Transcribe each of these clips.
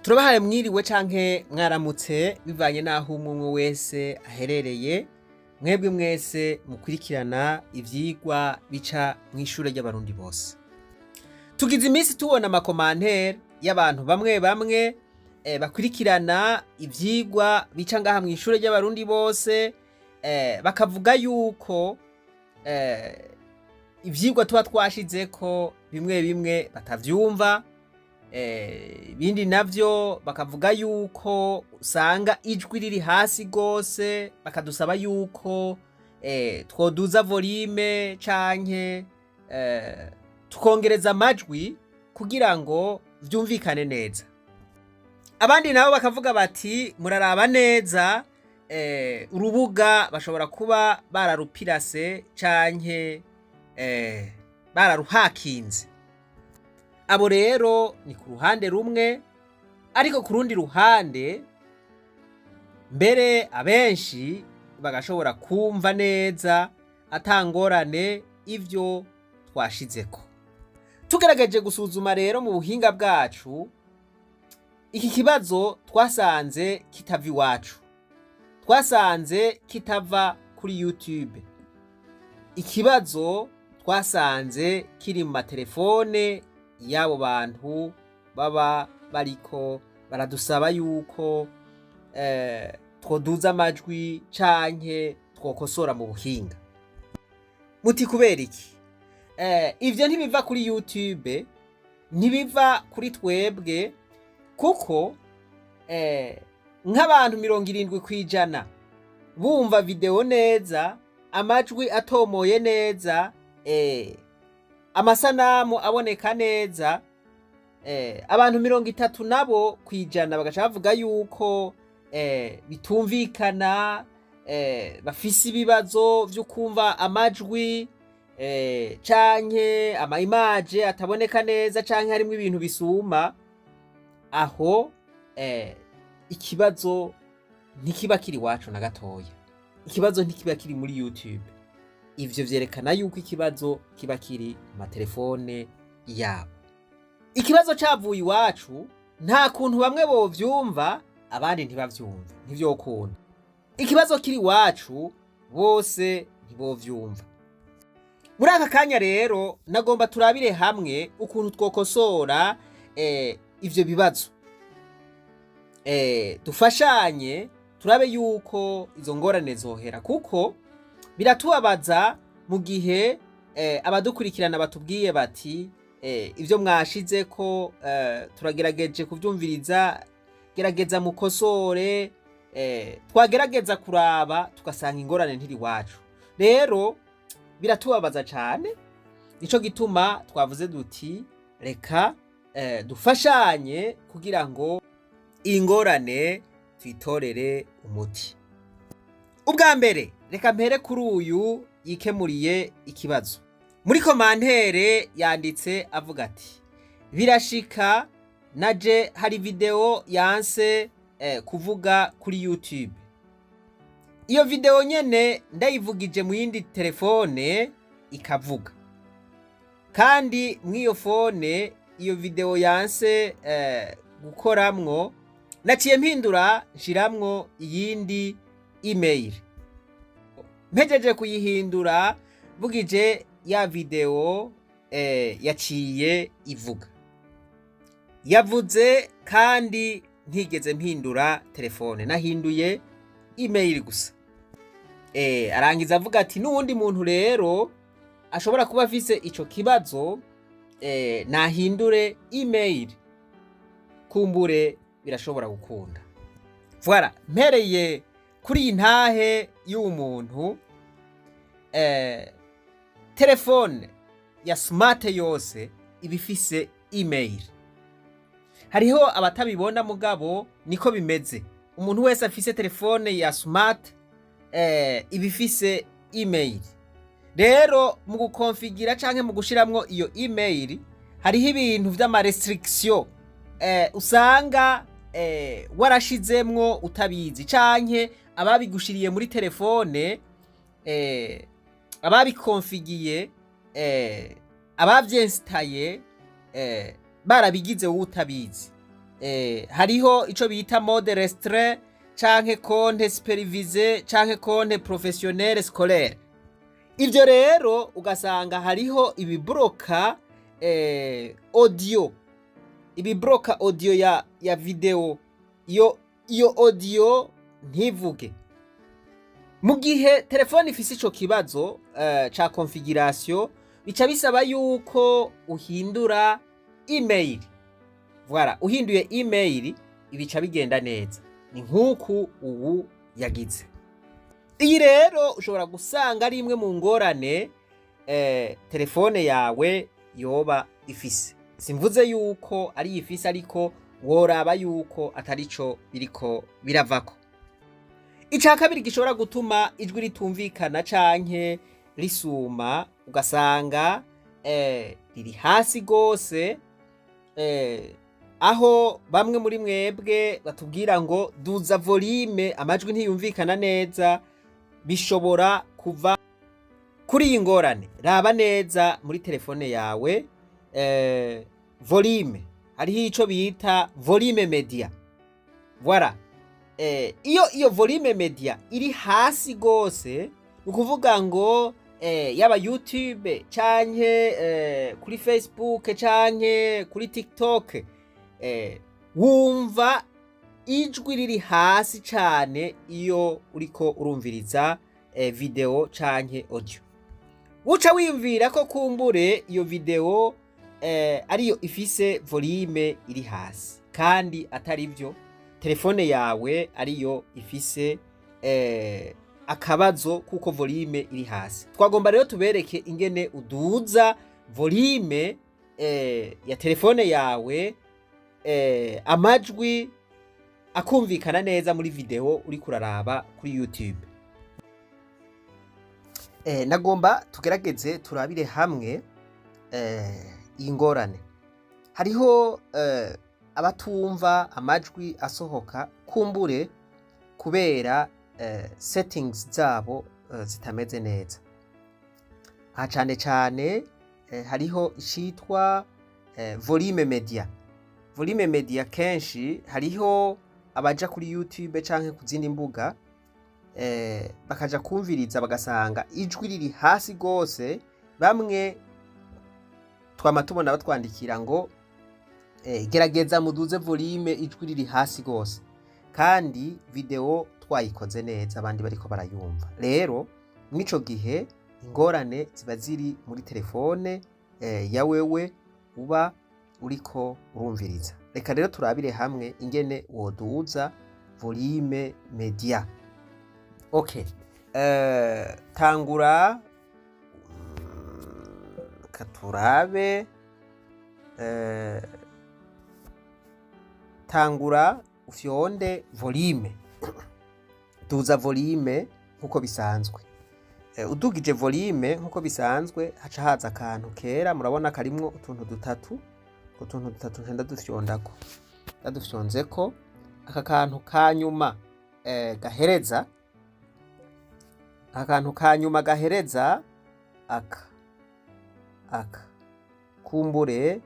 Turabahaye mwiriwe canke mwaramutse, bivanye n'aho umwe umwe wese aherereye. Mwebwe mwese mukurikirana ivyigwa bica mw'ishure ry'Abarundi bose, tugize iminsi tubona ama commentaires y'abantu bamwe bamwe bakurikirana ivyigwa bica ngaha mw'ishure ry'Abarundi bose, bakavuga yuko ivyigwa tuba twashizeko bimwe bimwe batavyumva, ibindi navyo bakavuga yuko usanga ijwi riri hasi gose, bakadusaba yuko twoduza volume canke tukongereza amajwi kugira ngo vyumvikane neza. Abandi nabo bakavuga bati: "Muraraba neza, urubuga bashobora kuba bararupirase canke bararuhakinze." Abo rero ni ku ruhande rumwe, ariko ku rundi ruhande mbere abenshi bagashobora kumva neza atangorane ivyo twashizeko. Tugerageje gusuzuma rero mu buhinga bwacu, iki kibazo twasanze kitava iwacu, twasanze kitava kuri YouTube. Ikibazo twasanze kiri mu matelefone y'abo bantu baba bariko baradusaba yuko twoduza amajwi canke twokosora mu buhinga. Muti: "Kubera iki?" Ivyo ntibiva kuri YouTube, ntibiva kuri twebwe, kuko nk'abantu 70% bumva video neza, amajwi atomoye neza, amasanamu aboneka neza, abantu 30 nabo kwijana bagaca bavuga yuko bitumvikana, bafise ibibazo vyo kumva amajwi, canke ama images ataboneka neza, canke harimwo ibintu bisuma aho, ikibazo ntikiba kiri iwacu na gatoya. Ikibazo ntikiba kiri muri YouTube. Ivyo vyerekana yuko ikibazo kiba kiri mu matelefone yabo. Ikibazo cavuye iwacu, nta kuntu bamwe bovyumva abandi ntibavyumve, ntivyokunda. Ikibazo kiri iwacu, bose ntibovyumva. Muri aka kanya rero nagomba turabire hamwe ukuntu twokosora ivyo bibazo, dufashanye turabe yuko izo ngorane zohera, kuko biratubabaza mu gihe abadukurikirana batubwiye bati: "Ivyo mwashizeko turagerageje kuvyumviriza, gerageza mukosore." Twagerageza kuraba tugasanga ingorane ntiri iwacu. Rero biratubabaza cane. Nico gituma twavuze duti: "Reka dufashanye kugira ngo iyi ngorane tuyitorere umuti." Ubwa mbere, reka mpere kuri uyu yikemuriye ikibazo. Muri commentaire yanditse avuga ati: "Birashika, naje hari video yanse kuvuga kuri YouTube. Iyo video nyene ndayivugije mu yindi telefone ikavuga, kandi mw'iyo phone iyo video yanse gukoramwo, naciye mpindura nshiramwo iyindi email. Mpejeje kuyihindura, vugije ya video, yaciye ivuga." Yavuze kandi ntigeze mpindura telefone, nahinduye email gusa. Arangiza avuga ati: "N'uwundi muntu rero ashobora kuba afise ico kibazo, nahindure email, kumbure birashobora gukunda." Voilà, mpereye kuri iyi ntahe y'uwo muntu, telefone ya smart yose iba ifise email. Hariho abatabibona, mugabo niko bimeze. Umuntu wese afise telefone ya smart iba ifise email. Rero mu gukonfigira canke mu gushiramwo iyo email, hariho ibintu vy'ama restriction usanga warashizemwo utabizi, canke ababigushiriye muri telefone, ababikonfigiye, abavyensitaye, barabigize wowe utabizi. Hariho ico bita mode restreint canke compte supervisé canke compte professionnel scolaire. Ivyo rero ugasanga hariho ibibloka audio, ibibloka audio ya video, iyo audio ntivuge. Mu gihe telefone ifise ico kibazo ca configuration, bica bisaba yuko uhindura email. Voilà, uhinduye email ibica bigenda neza. Ni nk'uku ubu yagize. Iyi rero ushobora gusanga ari imwe mu ngorane telefone yawe yoba ifise. Simvuze yuko ari ifise, ariko woraba yuko atarico biriko biravako. Ica kabiri gishobora gutuma ijwi ritumvikana canke risuma, ugasanga riri hasi gose, aho bamwe muri mwebwe batubwira ngo duza volume, amajwi ntiyumvikana neza, bishobora kuva kuri iyi ngorane. Raba neza muri telefone yawe, volume, hariho ico bita volume media. Voilà. Iyo volume media iri hasi gose, ni ukuvuga ngo yaba YouTube canke kuri Facebook canke kuri TikTok, wumva ijwi riri hasi cane iyo uriko urumviriza video canke audio. Uca wiyumvira ko kumbure iyo video ariyo ifise volume iri hasi, kandi atari vyo, telefone yawe ariyo ifise akabazo kuko volume iri hasi. Twagomba rero tubereke ingene uduza volume ya telefone yawe, amajwi akumvikana neza muri video uriko uraraba kuri YouTube. Nagomba tugerageze turabire hamwe iyi ngorane. Hariho abatumva amajwi asohoka, kumbure kubera settings zabo zitameze neza. Aha cane cane hariho icitwa volume media. Volume media, kenshi hariho abaja kuri YouTube canke ku zindi mbuga, bakaja kumviriza bagasanga ijwi riri hasi gose. Bamwe twama tubona batwandikira ngo gerageza muduze volume, ijwi riri hasi gose, kandi video twayikoze neza, abandi bariko barayumva. Rero mw'ico gihe ingorane ziba ziri muri telefone ya wewe uba uriko urumviriza. Reka rero turabire hamwe ingene woduza volume media. Okay. Tangura katurabe, tangura ufyonde volume, duza volume nkuko bisanzwe. Udugije volume nkuko bisanzwe, haca haza akantu kera, murabona karimwo utuntu dutatu. Utuntu dutatu nca ndadufyondako. Ndadufyonzeko, aka kantu kanyuma gahereza, aka kantu kanyuma gahereza aka, kumbure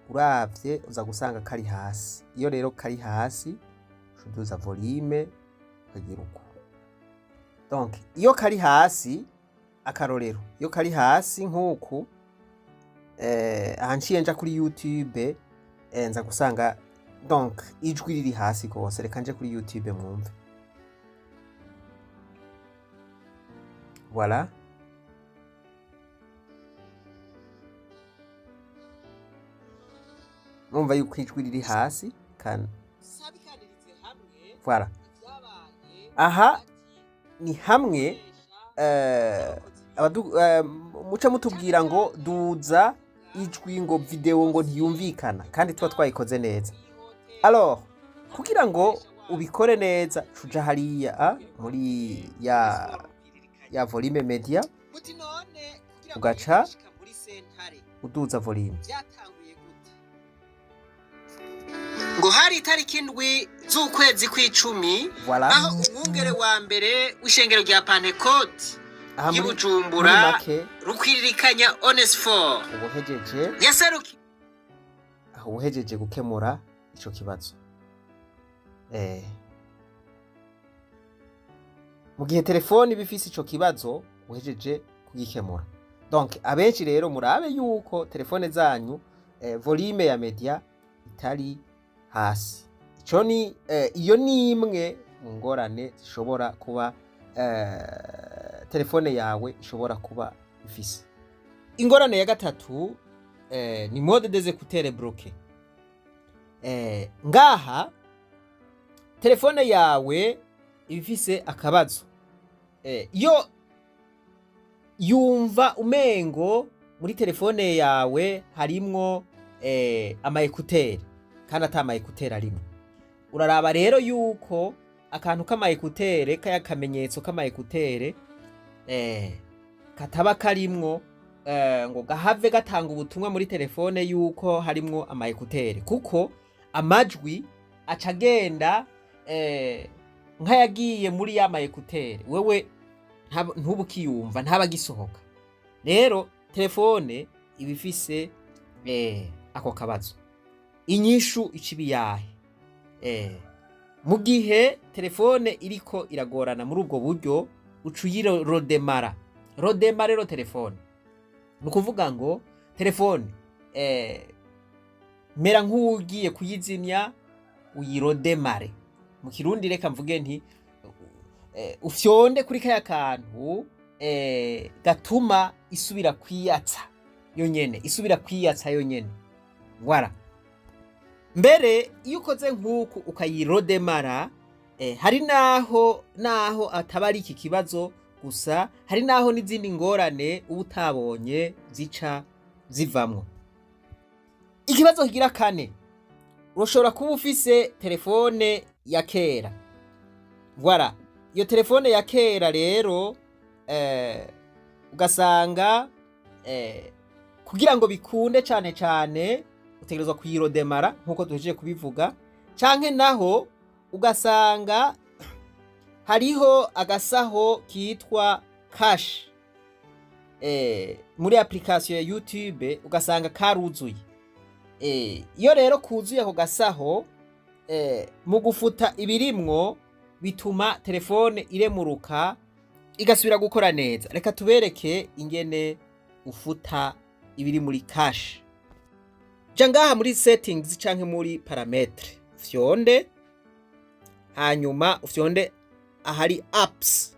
uravye uza gusanga kari hasi. Iyo rero kari hasi, uduza volume ukagira uko. Donc iyo kari hasi, akarorero, iyo kari hasi nk'uku, aha nciye nja kuri YouTube, nza gusanga donc ijwi riri hasi gose. Reka nje kuri YouTube mwumve. Voilà. Murumva yuko ijwi riri hasi kan. Voilà. Aha ni hamwe muca mutubwira ngo duza ijwi, ngo video ngo ntiyumvikana, kandi tuba twayikoze neza. Alors kugira ngo ubikore neza, cuja hariya muri ya volume media, ugaca uduza volume. Ngo hari itariki 7 z'ukwezi kw'icumi, Voilà. aho umwungere wa mbere w'ishengero rya Pantekoti Aha y'i muri Bujumbura, make, Rukwiririkanya Onesphore, ubuhejeje yaserukiye aho ubuhejeje gukemura. ico kibazo. Mu gihe telefone iba ifise ico kibazo, uhejeje kugikemura. Donc abenshi rero murabe yuko telefone zanyu volume ya media itari hasi. Ico ni iyo ni imwe mu ngorane zishobora kuba telefone yawe ishobora kuba ifise. Ingorane ya gatatu ni mode des écouteurs bloqué. Ngaha telefone yawe iba ifise akabazo. Iyo yumva umengo muri telefone yawe harimwo ama écouteurs kandi ata ama écouteurs arimwo. Uraraba rero yuko akantu k'ama écouteurs, kaya kamenyetso k'ama écouteurs, kataba karimwo ngo gahave gatanga ubutumwa muri telefone yuko harimwo ama écouteurs, kuko amajwi aca agenda nk'ayagiye muri ya ma écouteurs, wewe ntuba ukiyumva, ntaba agisohoka. Rero telefone iba ifise ako kabazo. Inyishu ica iba iyahe? Mu gihe telefone iriko iragorana muri ubwo buryo, uca uyirodemara. Redémarrer rero telefone ni ukuvuga ngo telefone mera nk'uwugiye kuyizimya, uyirodemare. Mu Kirundi reka mvuge nti ufyonde kuri kaya kantu gatuma isubira kwiyatsa yonyene, isubira kwiyatsa yonyene. Voilà. Mbere iyo ukoze nk'uku ukayirodemara, hari naho ataba ari iki kibazo gusa, hari naho n'izindi ngorane uba utabonye zica zivamwo. Ikibazo kigira kane, urashobora kuba ufise telefone ya kera. Voilà. Iyo telefone ya kera rero ugasanga kugira ngo bikunde cane cane utegerezwa kuyirodemara nk'uko duhejeje kubivuga, canke naho ugasanga hariho agasaho kitwa cache muri application ya YouTube, ugasanga karuzuye. Iyo rero kuzuye ako gasaho, mu gufuta ibirimwo bituma telefone iremuruka igasubira gukora neza. Reka tubereke ingene ufuta ibiri muri cache. Ja ngaha muri settings canke muri paramètres, ufyonde, hanyuma ufyonde ahari apps,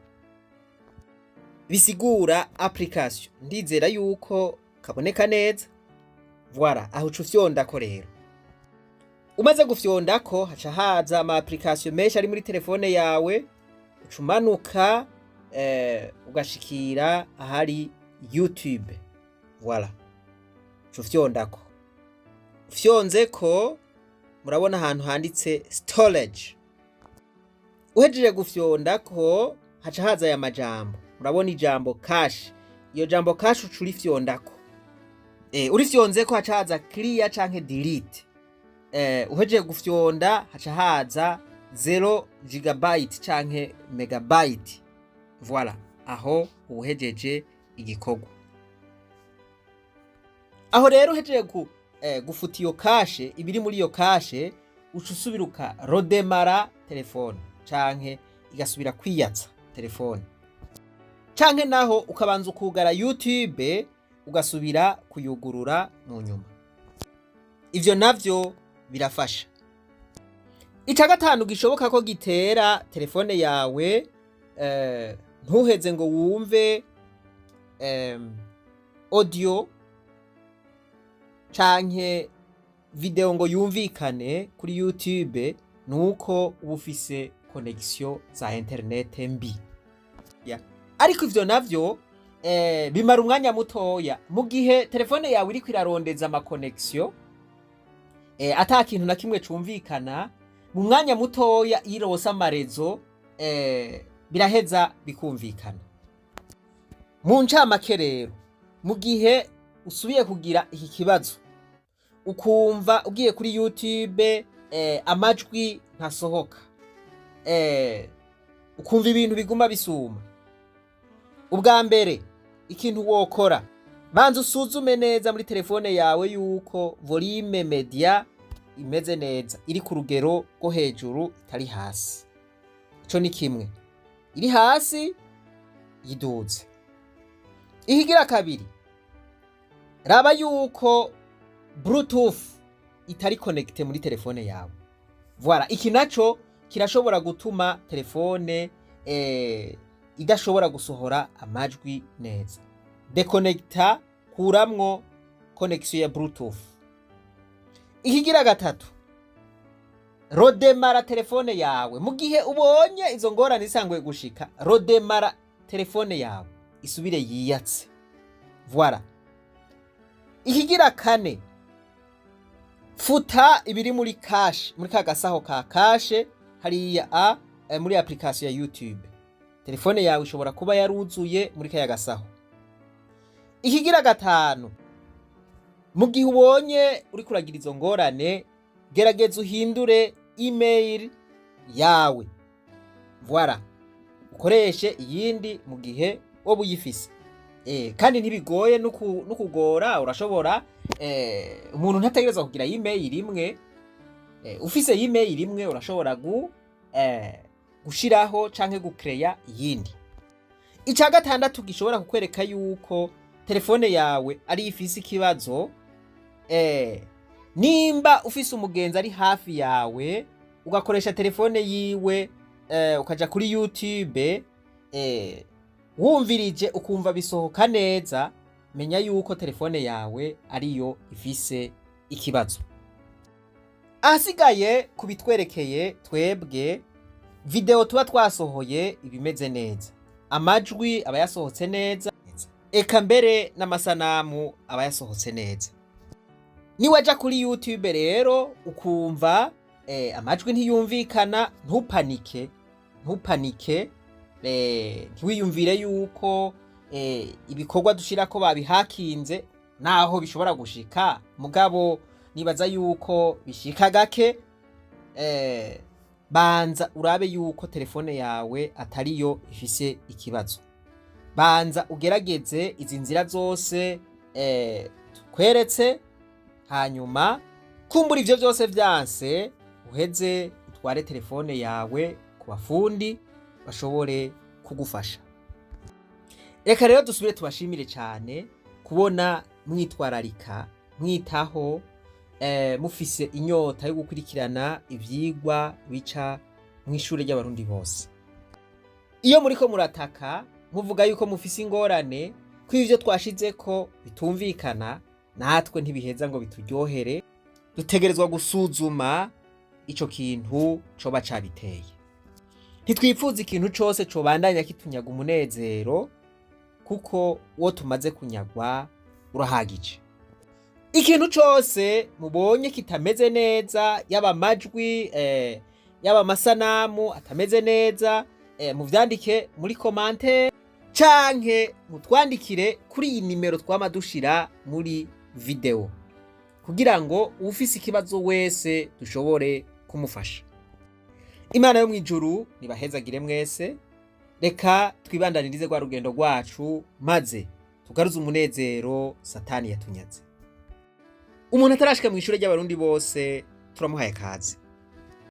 bisigura application. Ndizera yuko kaboneka neza. Voilà, aho uca ufyondako. Rero umaze gufyondako haca haza ama application menshi ari muri telefone yawe. Uca umanuka ugashikira ahari YouTube. Voilà, uca ufyondako. Ufyonzeko murabona ahantu handitse storage. Uhejeje gufyondako haca haza aya majambo. Murabona ijambo cache. Iyo jambo cache uca urifyondako. Urifyonzeko haca haza clear canke delete. Uhejeje gufyonda haca haza 0 gigabyte canke megabyte. Voilà, aho uhejeje igikorwa. Aho rero uhejeje gufuta iyo cache, ibiri muri iyo cache, uca usubira ukarodemara telefone canke igasubira kwiyatsa telefone, canke naho ukabanza ukugara YouTube ugasubira kuyugurura mu nyuma. Ivyo navyo birafasha. Ica gatanu gishoboka ko gitera telefone yawe ntuheze ngo wumve audio canke video ngo yumvikane kuri YouTube, nuko uba ufise connexion za internet mbi. Ya. Ariko ivyo navyo bimara umwanya mutoya mu gihe telefone yawe iriko irarondeza ama connexion ata kintu na kimwe cumvikana. Mu mwanya mutoya ironse ama réseau biraheza bikumvikana. Mu ncamake rero, mu gihe usubiye kugira iki kibazo, ukumva ugiye kuri YouTube amajwi ntasohoka, ukumva ibintu biguma bisuma, ubwa mbere ikintu wokora, banza usuzume neza muri telefone yawe yuko volume media imeze neza, iri ku rugero rwo hejuru, itari hasi. Ico ni kimwe. Iri hasi, yiduze. Ihigira kabiri, raba yuko Bluetooth itari connecté muri telefone yawe. Voilà, iki naco kirashobora gutuma telefone idashobora gusohora amajwi neza. Déconnecta, kuramwo connexion ya Bluetooth. Ikigira gatatu, redémarra telefone yawe. Mu gihe ubonye izo ngorane zisanguye gushika, redémarra telefone yawe, isubire yiyatse. Voilà. Ikigira kane, futa ibiri muri cache, muri ka gasaho ka cache hariya a muri application ya YouTube. Telefone yawe ishobora kuba yaruzuye muri kaya gasaho. Ikigira gatanu, mu gihe ubonye uri kuragira izo ngorane, gerageza uhindure email yawe. Voilà, ukoreshe iyindi mu gihe woba uyifise. Kandi ntibigoye no kugora, urashobora, umuntu ntategerezwa kugira email imwe. Ufise email imwe, urashobora gushiraho canke gucréa iyindi. Ica gatandatu gishobora kukwereka yuko telefone yawe ari ifise ikibazo, nimba ufise umugenzi ari hafi yawe, ugakoresha telefone yiwe, ukaja kuri YouTube, wumvirije ukumva bisohoka neza, menya yuko telefone yawe ariyo ifise ikibazo. Ahasigaye kubitwerekeye twebwe, video tuba twasohoye ibimeze neza, amajwi aba yasohotse neza, eka mbere n'amasanamu aba yasohotse neza. Niwaja kuri YouTube rero ukumva amajwi ntiyumvikana, ntupanique, ntupanique, ntiwiyumvire yuko ibikorwa dushirako babihakinze, naho bishobora gushika, mugabo nibaza yuko bishika gake. Banza urabe yuko telefone yawe atariyo ifise ikibazo. Banza ugerageze izi nzira zose tukweretse, hanyuma kumbura ivyo vyose vyanse, uheze utware telefone yawe ku bafundi bashobore kugufasha. Reka rero dusubire tubashimire cyane kubona mwitwararika, mwitaho, mufise inyota yo gukurikirana ivyigwa bica mw'ishure ry'Abarundi bose. Iyo muriko murataka muvuga yuko mufise ingorane ko ivyo twashizeko bitumvikana, natwe ntibiheza ngo bituryohere. Dutegerezwa gusuzuma ico kintu coba cabiteye. Ntitwipfuza ikintu cose cobandanya kitunyaga umunezero, kuko uwo tumaze kunyagwa urahagije. Ikintu cose mubonye kitameze neza, yaba amajwi, yaba amasanamu atameze neza, muvyandike muri commentaire canke mutwandikire kuri iyi nimero twama dushira muri video, kugira ngo uwufise ikibazo wese dushobore kumufasha. Imana yo mw'ijuru nibahezagire mwese. Reka twibandanirize rwa rugendo rwacu, maze tugaruze umunezero Satani yatunyaze. Umuntu atarashika mu ishure ry'Abarundi bose, turamuhaye kaze.